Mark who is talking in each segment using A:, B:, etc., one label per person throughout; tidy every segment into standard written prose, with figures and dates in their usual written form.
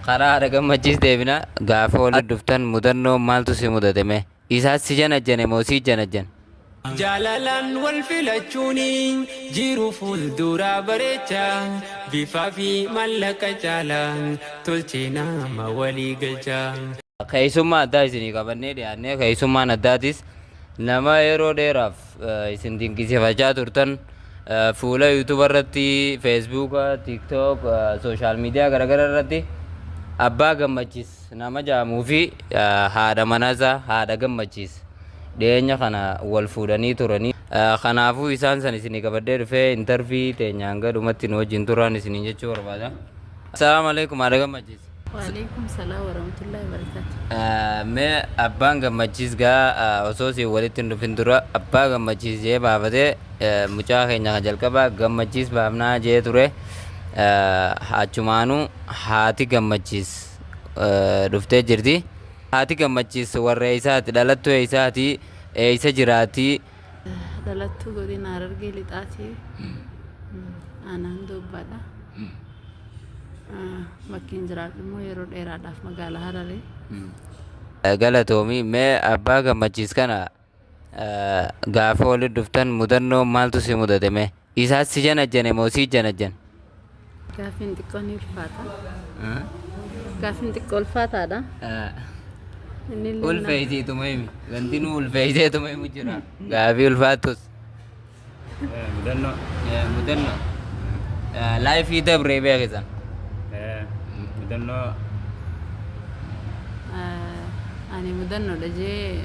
A: Karaa haadha Gammachiis deebina. Gaafa walitti dhuftan mudannoo maaltu si mudate mee? Isaas si janajjane moo sii janajjane?
B: Jaalalaan wal filachuuni jiru fuulduraa bareecha, bifaa fi mallaqa caala tolchee nama walii galcha.
A: Keessummaa addaa isinii qabannee dhiyaannee, keessummaan addaatis nama yeroo dheeraaf isin dinqisiifachaa turtan, fuula YouTube irratti, Facebook, TikTok, social media garaagaraa irratti Abbaa Gammachiis nama jedhamuu fi haadha manaasaa haadha Gammachiis dhiyeenya kana wal fuudhanii turanii. Kanaafuu isaan san isinii qabadhee dhufee, interview teenya hanga dhumatti nu wajjin turaan isiniin jechuu barbaada. Assalaamu alaikum, haadha Gammachiis.
C: Waalaikum salaam warahmatullahi wabarakatuh.
A: Mee abbaan Gammachiis gaa osoo isin walitti hin dhufin dura Abbaa Gammachiis jee baafatee, mucaa keenya kan jalqabaa Gammachiis baafnaa jee ture. Achumaanuu haati Gammachiis dhuftee jirti. Haati Gammachiis warra eessaati? Dhalattuu eessaati? Eessa jiraatti?
C: Dhalattuu godina Harargee Lixaati. Aanaan Doobbaadha. Bakki hin jiraadhu immoo yeroo dheeraadhaaf magaalaa Hararee.
A: Galatoomi. Mee abbaa Gammachiis kana gaafa walitti dhuftan mudannoo maaltu si mudate mee? Isaas si janajjane moo sii janajjane?
C: Gaaffiin xiqqoo ni ulfaata. Gaaffiin xiqqoo ulfaataadha. Inni illee
A: Ulfeessiituma himi. Wanti nu ulfeesseetuma himu jira. Gaafii ulfaattus.
D: Mudannoo.
A: Mudannoo. Life dabree beekisan.
D: Mudannoo.
C: Ani mudannoodha jee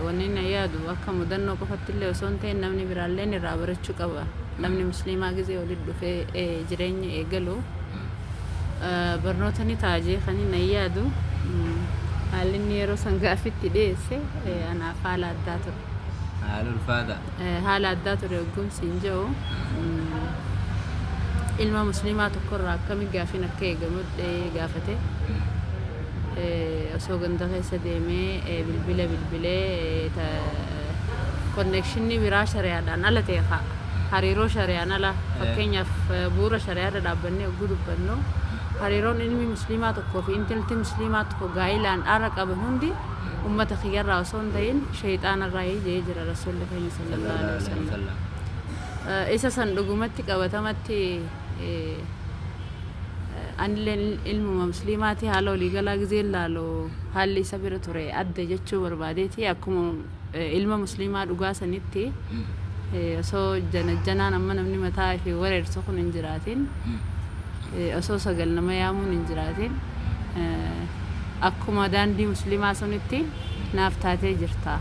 C: wanni na yaadu, akka mudannoo qofatti illee osoo hin ta'in namni biraallee irraa barachuu qaba. Namni musliimaa gizee walitti dhufee jireenya eegalu barnoota ni ta'a jee kan na yaadu, haalli inni yeroo san gaaffitti dhiyeesse anaaf haala addaa ture.
A: Haala ulfaata.
C: Haala addaa ture hogguun siin jedhu, ilma musliimaa tokkorraa akkami gaafiin akka eegamu gaafate. Osoo ganda keessa deemee bilbila bilbilee connectionii biraa shari'aadhaan ala ta'e ka'a. Hariiroo shari'aan ala, fakkeenyaaf bu'uura shari'aarra dhaabbannee hogguu dubbannu, hariiroon ilmi musliimaa tokkoo fi intalti musliimaa tokko gaa'ilaan ala qaban hundi ummata kiyyarraa osoo hin ta'in sheeyxaanarraa jee jira Rasuulli keenya sallallahu alaihi wasallam. Isa san dhugumatti qabatamatti anilleen ilmuma musliimaati, haala waliigalaa gizeen laalu haalli isa bira ture adda jechuu barbaadeeti. Akkuma ilma musliimaa dhugaa sanitti osoo janajjanaan amma namni mataa fi wareersu kun hin jiraatin, osoo sagal nama yaamuun hin jiraatin, akkuma daandii musliimaa sunitti naaf taatee jirta,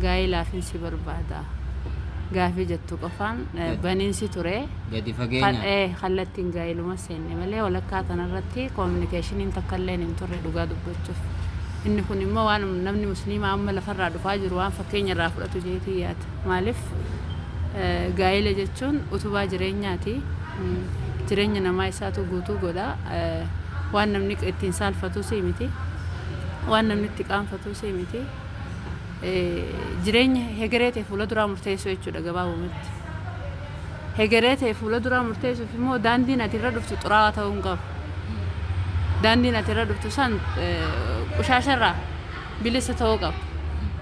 C: gaa'ilaafin si barbaada gaafii jettu qofaan baniinsi ture.
A: Gadi fageenyaan.
C: Kallattiin gaa'iluma seenne malee walakkaa tanarratti communicationiin takka illee hin turre dhugaa dubbachuuf. Inni kun immoo waan namni musliimaa amma lafarraa dhufaa jiru waan fakkeenya irraa fudhatu jeetii yaada. Maaliif, gaa'ila jechuun utubaa jireenyaati. Jireenya namaa isaatu guutuu godha. Waan namni ittiin saalfatus miti. Waan namni itti qaanfatus miti. Jireenya hegeree ta'e fuula duraa murteessuu jechuudha gabaabumatti. Hegeree ta'e fuula duraa murteessuuf immoo daandiin ati irra dhuftu xuraawaa ta'uu hin qabu. Daandiin ati irra dhuftu san qushaasharraa bilisa ta'uu qaba.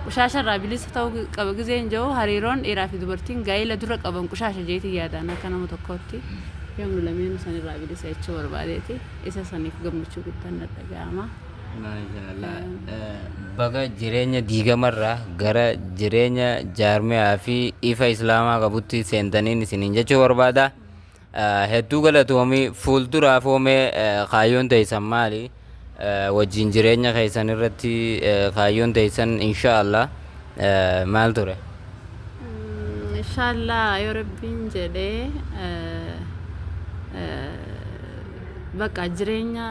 C: Qushaasharraa bilisa ta'uu qaba gizeen jiru, hariiroon dhiiraa fi dubartiin gaa'ila dura qaban qushaasha jeetii yaadaan akka nama tokkootti. Yoomnu lameenuu sanirraa bilisa jechuu barbaadeeti. Isa saniif gammachuu guddaan na dhaga'ama.
A: Maashaallah. Baga jireenya diigamarraa gara jireenya jaarmiyaa fi ifa islaamaa qabutti seentaniin isiniin jechuu barbaada. Hedduu galatoomii. Fuulduraaf hoomee kaayyoon teessan maali? Wajjin jireenya keessan irratti kaayyoon teessan inshaallah maal ture?
C: Inshaallah, yoo Rabbiin jedhee, bakka jireenya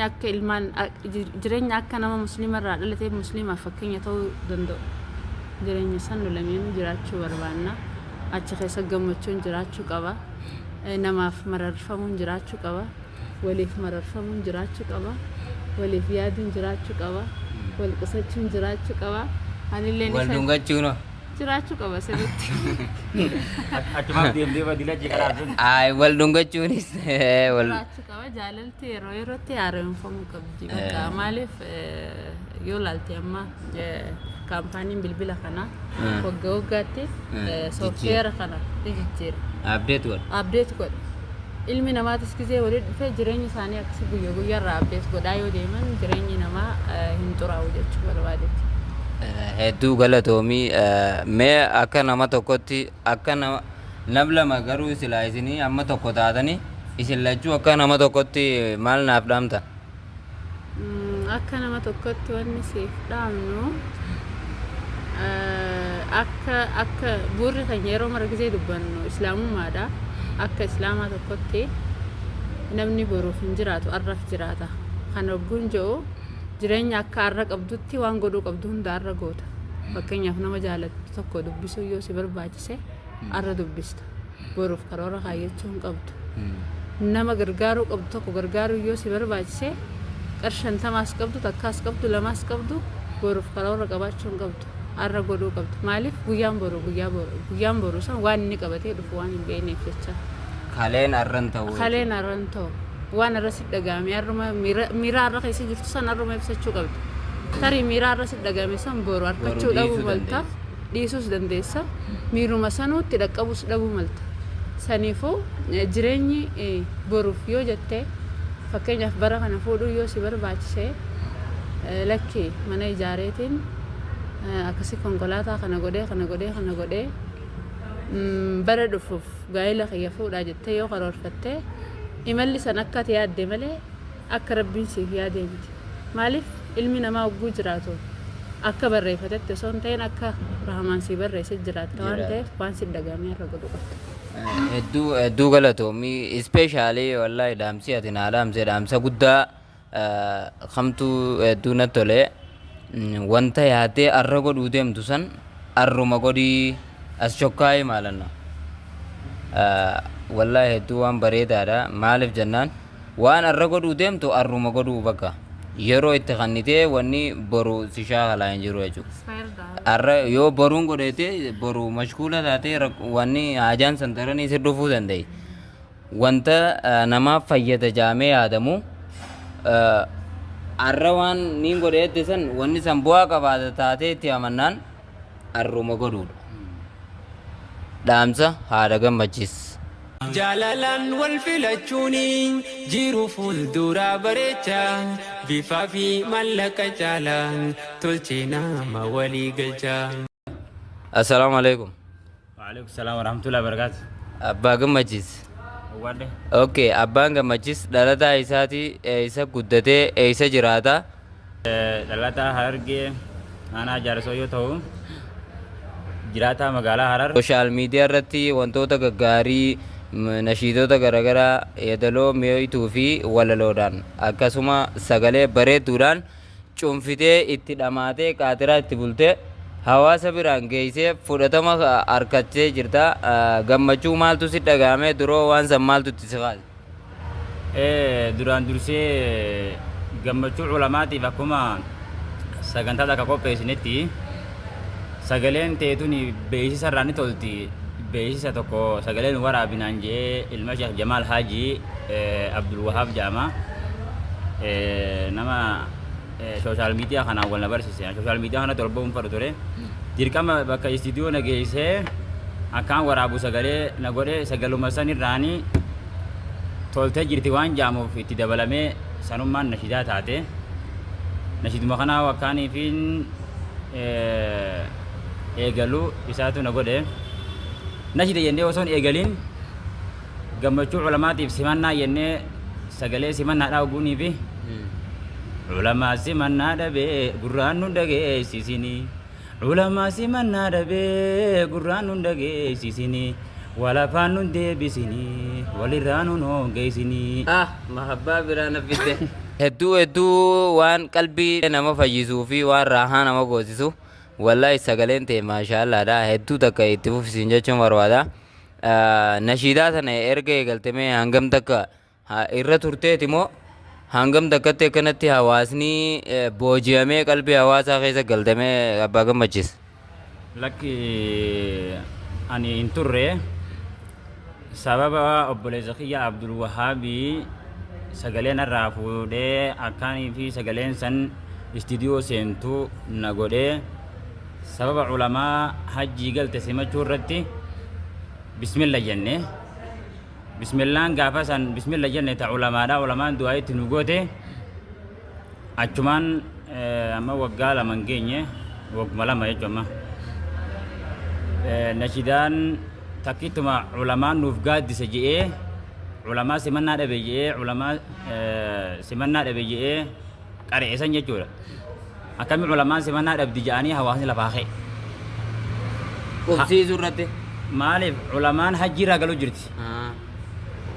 C: akka ilmaan jireenya akka nama musliima irraa dhalatee musliimaaf fakkeenya ta'uu danda'u, jireenya san nu lameenuu jiraachuu barbaanna. Achi keessa gammachuun jiraachuu qaba, namaaf mararfamuun jiraachuu qaba, waliif mararfamuun jiraachuu qaba, waliif yaaduun jiraachuu qaba, wal qusachuun jiraachuu qaba. Anillee
A: Wal dhungachuun.
C: Jiraachuu qaba sirriitti.
D: Achumaaf deemtee badila karaa sun.
A: Ay, wal dhungachuunis wal
C: Jiraachuu qaba. Jaalalti yeroo yerootti haaromfamuu qabdi. Bakka maaliif yoo laalte amma kaampaaniin bilbila kanaa waggaa waggaatti software kana ni jijjiira.
A: Update godha.
C: Update godha. Ilmi namaatis gizee walitti dhufee jireenya isaanii akkasii guyyaa guyyaarraa update godhaa yoo deeman jireenyi namaa hin xuraa'u jechuu barbaadetti.
A: Hedduu galatoomii. Mee akka nama tokkotti, akka nama nam lama garuu silaa isinii amma tokko taatanii, isin lachuu akka nama tokkotti maal naaf dhaamtan?
C: Akka nama tokkotti wanni siif dhaamnu, akka buurri keenya yeroo mara gizee dubbannu islaamummaadha. Akka islaamaa tokkotti namni boruuf hin jiraatu, arraf jiraata. Kana hogguun jedhu, jireenya akka arra qabdutti waan godhuu qabdu hunda arra goota. Fakkeenyaaf, nama jaalattu tokko dubbisuu yoo si barbaachise arra dubbista. Boruuf karoora kaayyachuu hin qabdu. Nama gargaaruu qabdu tokko gargaaruu yoo si barbaachise, 50s qabdu, takkaas qabdu, lamaas qabdu, boruuf karoora qabaachuu hin qabdu. Arra godhuu qabdu. Maaliif? Guyyaan boru guyyaa boru guyyaan boru san waan inni qabatee dhufu waan hin beekneef jecha.
A: Kaleen arran ta'uu.
C: Kaleen arran ta'u. Waan arra si dhagahame arruma, miira arra keessa jirtu san arruma ibsachuu qabdi. Tarii miira arra si dhagahame san boru harkachuu dhabuu
A: dhiisuu
C: malta. Dhiisuus dandeessa. Miiruma sanuutti dhaqqabuus dhabuu malta. Saniifuu jireenyi boruuf yoo jette, fakkeenyaaf bara kana fuudhuu yoo si barbaachise, lakki mana ijaareetiin akkasii konkolaataa kana godhee, kana godhee, kana godhee, bara dhufuuf gaa'ela kiyya fuudhaa jettee yoo karoorfatte, imalli san akka ati yaadde malee akka Rabbiin siif yaadee miti. Maaliif? Ilmi namaa hogguu jiraatu akka barreeffatetti osoo hin ta'in akka Rahamaan sii barreesse jiraatta waan
A: Jiraata.
C: ta'eef, waan si dhagahamee irra godhu qabda.
A: Hedduu hedduu galatoomii. Especially wallahi dhaamsi ati naa dhaamse dhaamsa guddaa kamtuu hedduu natti tole. Wanta yaaddee arra godhuu deemtu san arruma godhii as chokkaa'ee maalanna. Wallahi hedduu waan bareedaadha. Maaliif jennaan, waan arra godhuu deemtu arruma godhuu, bakka yeroo itti kannitee wanni boru si shaakalaa hin jiru jechuudha. Arra yoo boruun godheete boru mashkuula taatee wanni haajaan san daranii si dhufuu danda'i. Wanta namaaf fayyada jaamee yaadamu arra waan niin godheette san, wanni san bu'aa qabaata taatee itti amannaan arruma godhuudha. Dhaamsa haadha gammachiis.
B: Jaalalaan wal filachuun jiru fuulduraa bareecha, bifaa fi mallaqa caalaan tolchee nama walii galcha.
A: Assalaamu alaikum.
D: Waalaikum salaam warahmatullahi wabarakatuh.
A: Abbaa gammachiis.
D: Wadde.
A: Okay, abbaan gammachiis dhalataa isaatii eessa guddatee, eessa jiraata?
D: Dhalataa Harargee aanaa Jaarsoo yoo ta'u, jiraataa magaalaa Harar.
A: Social media irratti wantoota gaggaarii, nashiidota garaagaraa yeedaloo mi'ooytuu fi walaloodhaan akkasuma sagalee bareedduudhaan cuunfitee itti dhamaatee qaatiraa itti bultee hawaasa biraan geessee fudhatama harkattee jirta. Gammachuu maaltu si dhagahame? Duroo waan san maaltu itti si kaase?
D: Duraan dursee gammachuu culamaatiif akkuma sagantaa takka qopheessinetti sagaleen teetun beeksisa irraa ni tolti. Beeksisa tokko sagaleen waraabinaan jee ilma Sheekh Jamaal Haajii Abdul Wahaab jedhama. Nama social media kanaan wal na barsiise. Social media kanatti ol ba'uun fadhu ture. Dirqama bakka istiidiyoo na geessee akkaan waraabu sagalee na godhe. Sagaluma san irraanii toltee jirti waan jaamuuf itti dabalamee sanummaan nashidaa taate. Nashiduma kanaa wakkaaniifiin eegalu isaatu na godhe. Nashida jennee osoo hin eegalin gammachuu culamaatiif simannaa jennee sagalee simannaadhaa oguunii fi culamaa simannaa dhabee gurraan nu dhageessisinii. Culamaa simannaa dhabee gurraan nu dhageessisinii. Walafaan nu deebisinii, walirraa nu hongeessinii.
A: Ah, mahabbaa biraa na fidde. Hedduu hedduu waan qalbii nama fayyisuu fi waan raahaa nama goosisu. Wallahi sagaleen ta'e maashaallaadha. Hedduu takka itti fufisiin jechuun barbaada. Nashiidaa sana erga eegaltemee hangam takka irra turteeti moo hangam takkatti akkanatti hawaasni booji'amee qalbii hawaasaa keessa galtamee, abbaa gammachiis?
D: Lakki, ani hin turre. Sababa obboleessa kiyya Abdul Wahaabii sagalee narraa fuudhee akkaanii fi sagaleen san istiidiyoo seentu na godhee, sababa ulamaa hajjii galte simachuu irratti bismilla jenne. Bismillaan gaafa san bismilla jenne ta ulamaadha, ulamaan du'aa itti nu goote. Achumaan amma waggaa 2 hin geenye, wagguma 2 jechuun amma. Nashidaan takkittuma ulamaan nuuf gaaddisa je'ee, ulamaa simannaa dhabe je'ee, ulamaa simannaa dhabe je'ee qara'e san jechuudha. Akkami ulamaan simannaa dhabdi je'anii hawaasni lafaa ka'e.
A: Qubsiisuu irratti.
D: Maaliif ulamaan hajjii irraa galuu jirti.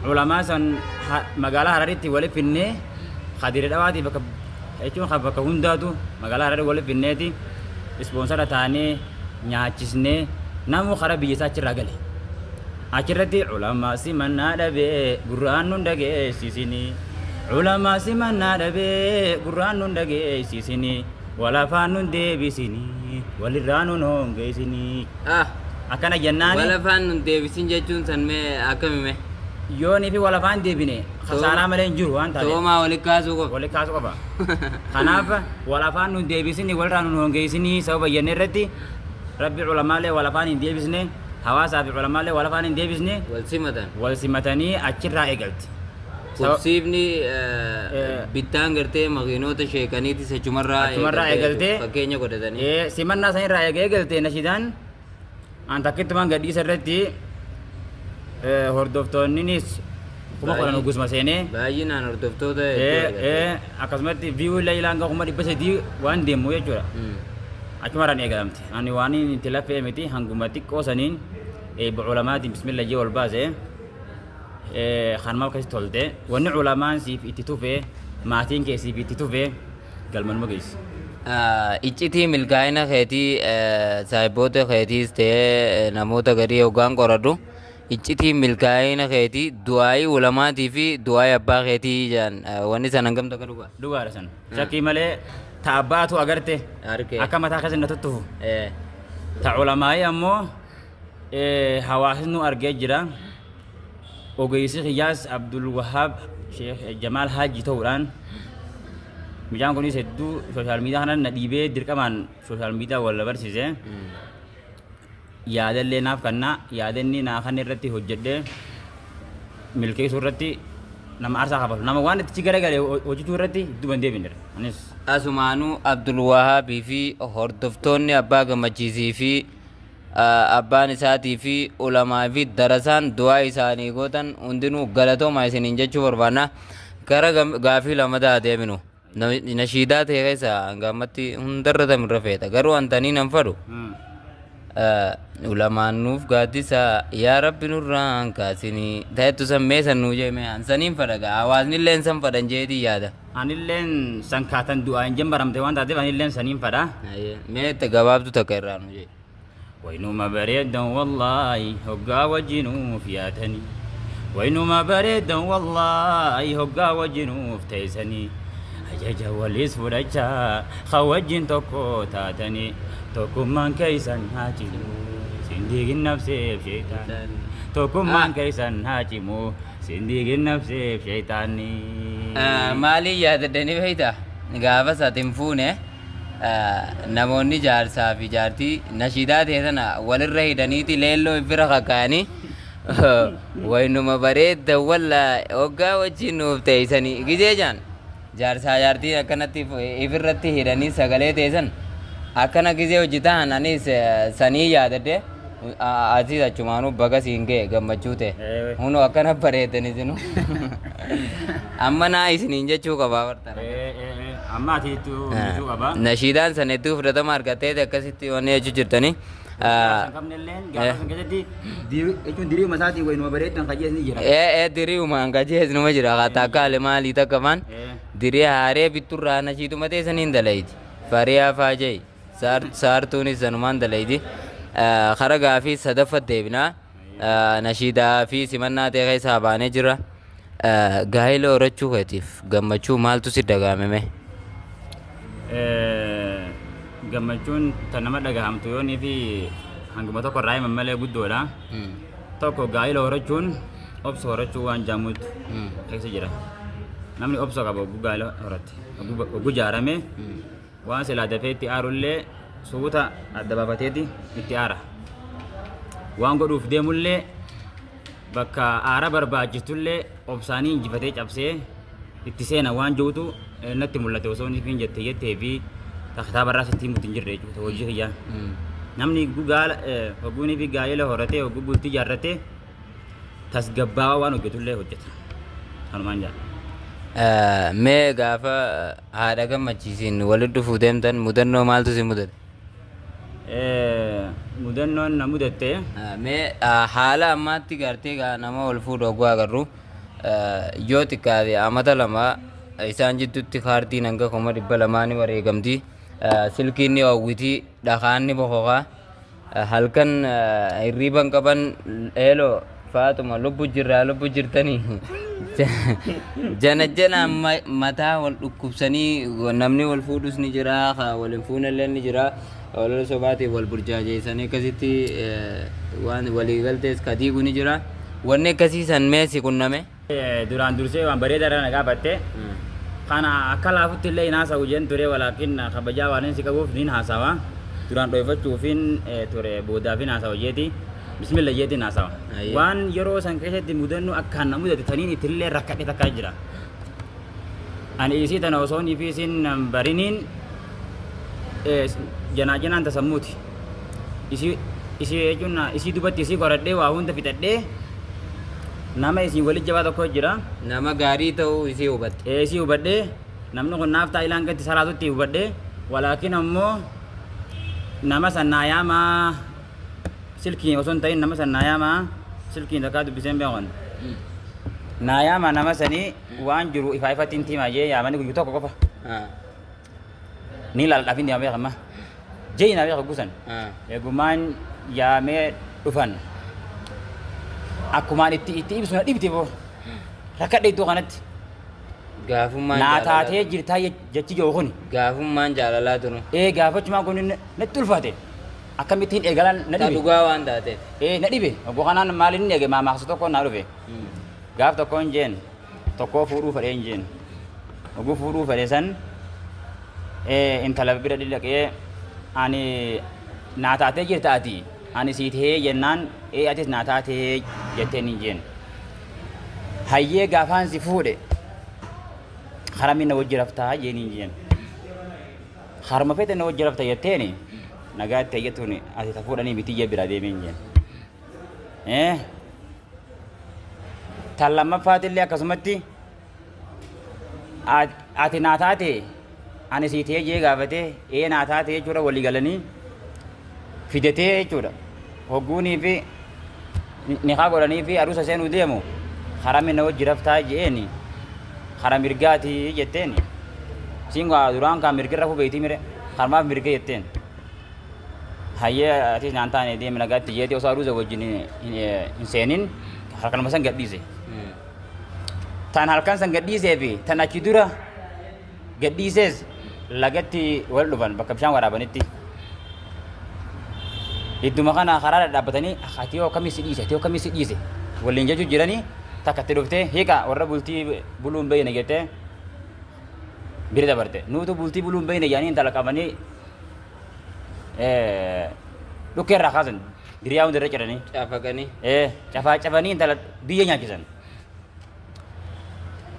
D: Ulamaa san magaalaa Hararitti wali finnee, Kadire Dhawaati bakka jechuun kan bakka hundaatu magaalaa Hararii wali finneeti ispoonsara taanee nyaachisnee namuu karaa biyya isaa achirraa gale. Achirratti ulamaa simannaa dhabee gurraan nun dhageessisini. Ulamaa simannaa dhabee gurraan nun dhageessisini. Wal afaan nun deebisini. Walirraa nun hongeessini. Akkana jennaani.
A: Wal afaan nun deebisin jechuun san mee akkami mee?
D: Yoonii fi wal afaan deebine kasaaraa malee hin jiru waan taateef.
A: Toomaa wali kaasuu qofa.
D: Wali kaasuu qofa. Kanaaf wal afaan nun deebisini, walirraa nun hongeessini sababa jenne irratti Rabbi ulamaalee wal afaan hin deebisne, hawaasaa fi ulamaalee wal afaan hin deebisne.
A: Wal simatan.
D: Wal simatanii achirraa eegalti.
A: Qubsiifni bittaan gartee makiinota sheekaniitis achumarraa
D: Achumarraa eegaltee.
A: Fakkeenya godhatanii.
D: Simannaa sanirraa eegalte nashidaan an takkittumaan gadhiisa irratti hordoftoonninis 10,000 gusma seenee.
A: Baay'inaan hordoftoota hedduu argatte.
D: Akkasumatti view illee ilaan 300,000 waan deemu jechuudha. Achumarraan eegalamte. Ani waan itti laffee miti, hanguma xiqqoo saniin eebba ulamaatiin bismillah jee ol baase. Kanuma akkasitti tolte. Wanni ulamaan siif itti tufe, maatiin kee siif itti tufe, galmanuma geessi.
A: Iccitii milkaa'ina keetii saahiboota keetiis ta'ee namoota garii hoggaan qoradhu, iccitii milkaa'ina keetii du'aa'ii ulamaatii fi du'aa'ii abbaa keetii jedhan, wanni san hangam takka dhugaa?
D: Dhugaadha san. Shakkii malee ta abbaatu agarte
A: Harkee.
D: akka mataa keessa na tuttufu. Ta ulamaa'ii ammoo hawaasni nu argee jira. Ogeessi kiyyaas Abdul Wahaab Sheekh Jamaal Haaji ta'uudhaan, mucaan kunis hedduu sooshaal miidiyaa kana na dhiibee dirqamaan sooshaal miidiyaa wal barsiise. Yaadallee naaf kanna, yaadanni naa kan irratti hojjedhee milkeessuu irratti nama aarsaa kafalu, nama waan itti garagale hojjechuu irratti duuba hin deebine anis.
A: Asumaanuu Abdul Wahaabii fi hordoftoonni Abbaa Gammachiisii fi abbaan isaatii fi ulamaa fi darasaan du'aa isaanii gootan hundinuu galatoomaa isiniin jechuu barbaanna. Gara gaafii lamadaa deeminu. Nashiidaa ta'e keessa hanga ammatti hundarra tamirra feeta. Garuu antanii nan fadhu. Ulamaan nuuf gaaddisa, yaa Rabbi nurraan kaasinii. Ta'ettu san mee san nuu jee, mee an saniin fadha gaa. Hawaasni illeen san fadhan jeetii yaada.
D: Anilleen san kaatan du'aa hin jammaramte waan taateef anilleen saniin fadha.
A: Hayyee. Mee itti gabaabdu takka irraa nuu jee.
D: Waynuma bareeddan wallaahi hoggaa wajjinuuf yaatanii. Waynuma bareeddan wallaahi hoggaa wajjinuuf teessanii. Ajaja waliis fudhachaa ka wajjin tokko taatanii. Tokkummaan keessan haa cimu sin diigin nafseef sheeyxaanni. Tokkummaan keessan haa cimu sin diigin nafseef sheeyxaanni.
A: Maaliin yaadadhanii beektaa? Gaafa ati hin fuune namoonni jaarsaa fi jaartii nashiidaa ta'e sana walirra hidhaniiti leelloo bira kakkaa'anii, waynuma bareedda walla hoggaa wajjin nuuf teessanii gizee jaan, jaarsaa jaartiin akkanatti ifirratti hidhanii sagalee teessan akkana gizee hojii ta'an, anis sanii yaadadhe. Asiis achumaanuu baga siin ga'e, gammachuu ta'e hunoo akkana bareedan isinu amma naa isiniin jechuu qabaa bartara.
D: Amma ati itti hojjechuu qaba.
A: Nashiidaan san hedduu fudhatama argatteeti akkasitti wanni jechuu jirtanii.
D: San qabnelleen gaafa san keessatti jechuun diriiruma isaatiin waynuma bareeddan kajees ni jira.
A: Ee, diriirumaan kajees numa jira, takka maalii takka maan dirii haaree bitturraa nashiiduma teessaniin dalayti. Fariyaa faajai saartuunis sanumaan dalayti. Kara gaafii sadaffa deebinaa, nashiidaa fi simannaa ta'e keessaa baanee jira. Gaa'ela horachuu keetiif gammachuu maaltu si dagaameme?
D: Gammachuun tan nama dhagahamtu yoonii fi hanguma tokko irraa himan malee guddoodha. Tokko gaa'ila horachuun obsa horachuu waan jaamuutu keessa jira. Namni obsa qaba hogguu gaa'ila horatte. Hogguu jaarame waan silaa dafee itti aarullee suuta adda baafateeti itti aara. Waan godhuuf deemullee bakka aara barbaachistullee obsaanii injifatee cabsee itti seena waan jirutu natti mul'ate osoo inni hin jette jettee fi kitaaba irraa sitti himutti hin jirre jechuudha hojii kiyyaa. Namni gaala hogguunii fi gaa'ela horatee hogguu bultii ijaarratee tasgabbaawaa waan hojjetullee hojjeta. Kanumaan jedha.
A: Mee gaafa haadha gammachiisiin walitti dhufuu deemtan mudannoo maaltu si mudate?
D: Mudannoon na mudatte.
A: Mee haala ammaatti gartee gaa nama wal fuudhu hogguu agarru yoo xiqqaate amata 2 isaan jidduutti kaardiin hanga 200,000 ni wareegamti. Silkiin ni oowwiti, dhakaan ni bokoka. Halkan hirriiba hin qaban eeloo Faaxuma lubbu jirraa lubbu jirtanii jana janaan mataa wal dhukkubsanii namni wal fuudhus ni jira ka wal hin fuunellee ni jira olola sobaatiif wal burjaajeessanii akkasitti waan walii galtees ka diigu ni jira wanni akkasii san mee si qunname.
D: Duraan dursee waan bareedaa irra na gaafatte. Kana akka laafutti illee hin haasa'u jeen ture walaakin kabajaa waanin si qabuuf niin haasawa. Duraan dhoyfachuufin ture boodaafin haasawa jeeti. Bismillah jeetiin haasawa.
A: Ayyee.
D: Waan yeroo san keessatti mudannoo akkaan na mudate taniin ittillee rakkadhe takkaa jira. Ani isii tana osoo fi isiin nan bariniin janaa janaan tasammuuti. Isii isii jechuun isii dubatti isii qoradhee waa hunda fixadhee nama isin wali jabaa tokko jira.
A: Nama gaarii ta'uu isii hubatte.
D: Ee isii hubadhee namni kun naaf ta'a ilaan gatti salaatutti hubadhee walaakin ammoo nama san naa yaamaa silkiin osoo hin ta'in nama san naa yaamaa silkiin takkaa dubbiseen beekon. Naa yaamaa nama sanii waan jiru ifaa ifatti hin tiimaa jee yaamanii guyyu tokko qofa. Ni ilaaladhaaf hin deema beeka amma. Jee naa beeka gusan. Eegumaan yaamee dhufan. Akkumaan itti itti ibsu na dhibde boo. Rakkadhe iddoo kanatti.
A: Gaafummaan
D: Naa
A: jaalalaa
D: taatee
A: tunu.
D: jirtaa jechi jiru kuni.
A: Gaafummaan jaalalaa tunu.
D: Ee gaafachumaan kun natti ulfaate. Akkamittiin eegalan na
A: Ta
D: dhibe.
A: dhugaa waan taateef.
D: Ee na dhibe. Obbo kanaan maal inni eege maamaaksa tokko naa dhufe. Gaaf tokko hin jeen. Tokkoo fuudhuu fedhee hin jeen. Oguu fuudhuu fedhe san intala bira dhaqee ani naa taatee jirta ati ani sii tahee jennaan ee atis naa taatee jetteen hin jeen. Hayyee gaafaan si fuudhe harami na wajji raftaa jeen hin jeen. Harma fete na wajji rafta jetteeni nagaatti hayyatuun ati ta fuudhanii miti jee biraa deemee hin jeen. Tan lammaffaatillee akkasumatti ati naa taate ani sii ta'ee jee gaafatee ee naa taate jechuudha walii galanii fidatee jechuudha. Hogguunii fi nikaa godhanii fi aruusa seenuu deemu harami na wajji raftaa je'eeni hara mirgaati jetteeni. Siin duraan kaa mirga rafuu beektii mire harmaaf mirga jetteen. Hayyee atis naan taane deemi nagaatti jeeti osoo aruuza wajjin hin seenin halkanuma san gadhiise. Tan halkan san gadhiisee fi tan achi dura gadhiisees lagatti wal dhufan bakka bishaan waraabanitti. Idduma kana karaa dhadhaabbatanii ati yoo akkamii si dhiise ati yoo akkamii si dhiise waliin jechuu jiranii takka itti dhuftee hiika warra bultii buluu hin beekne jettee bira dabarte. Nuutu bultii buluu hin beekne jedhanii intala qabanii dhukkee irraa kaasan diriyaa hunda irra ciranii
A: Cafaqanii.
D: Cafaa cafanii intala biyya nyaachisan.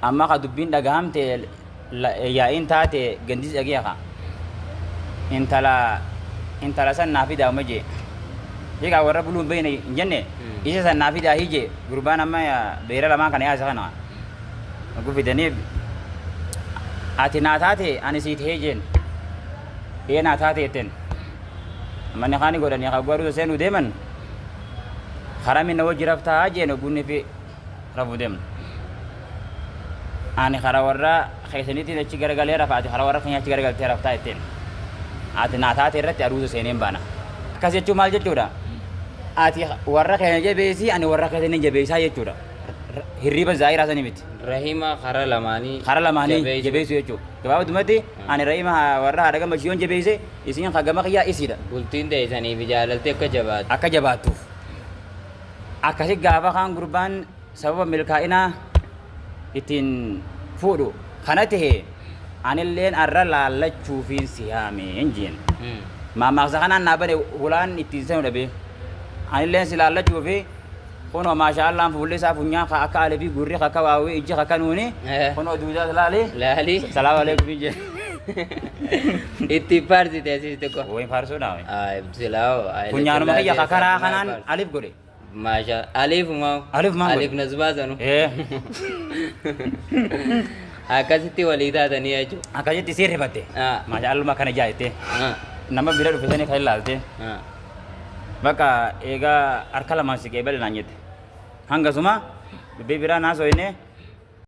D: Amma ka dubbiin dhagahamte yaa'iin taate gandis dhagee ka intala intala san naa fidaa uma jee. Hiikaa warra buluu hin beekne hin jenne isa san naa fidaa hijee gurbaan amma beera lamaan kana yaasa kana. Oguu fidaniif ati naa taate ani sii tahee jeen. Ee naa taate jetteen. Amma ni kaani godhanii haa garuu seenuu deeman harami na wajji raftaa jeen oguunni fi rafuu deemna. Ani kara warra keessaniitiin achi garagalee rafa ati kara warra keenya achi garagaltee raftaa jetteen. Ati naa taate irratti aruuza seeneen baana. Akkas jechuun maal jechuudha? Ati warra keenya jabeessii ani warra keessanii jabeessaa jechuudha. Hirriba zaahiraa sanii miti.
A: Rahima karaa lamaanii.
D: Karaa lamaanii
A: jabeessuu.
D: Jabeessuu jechuudha. Gabaabumatti ani rahima warra haadha gammachuu yoon jabeesse isiin hagama kiyyaa isiidha.
A: Bultiin teessanii fi jaalalti akka jabaatu.
D: Akka jabaattuuf. Akkasi gaafa kaan gurbaan sababa milkaa'inaa ittiin fuudhu kana tahe anilleen arra laallachuufiin si yaame hin jeen. Maammaaksa kanaan naa bane hulaan ittiin seenu dhabe. Anilleen si laallachuufi kunoo maashaa Allaan fuulli isaa funyaan ka akka alifii gurri ka akka waawii ijji ka akka nuuni kunoo duudaa laali.
A: Laali.
D: Salaamu alaikum hin jeen.
A: Itti faarsite asiis xiqqoo.
D: Wayin faarsuudha.
A: Ay, silaa.
D: Funyaanuma kiyya ka karaa kanaan alif godhe.
A: Maasha alifumaa.
D: Alifumaan godhe.
A: Alif nasbaa sanu.
D: Ee.
A: Akkasitti walii taatanii jechuudha.
D: Akkasitti sii rifatte. Maashaa Alluma kana jaatte. Nama bira dhufe sanii kan ilaalte. Bakka eegaa harka lamaan si qeebale naan jette. Hangasuma dubbii biraa naasoo inni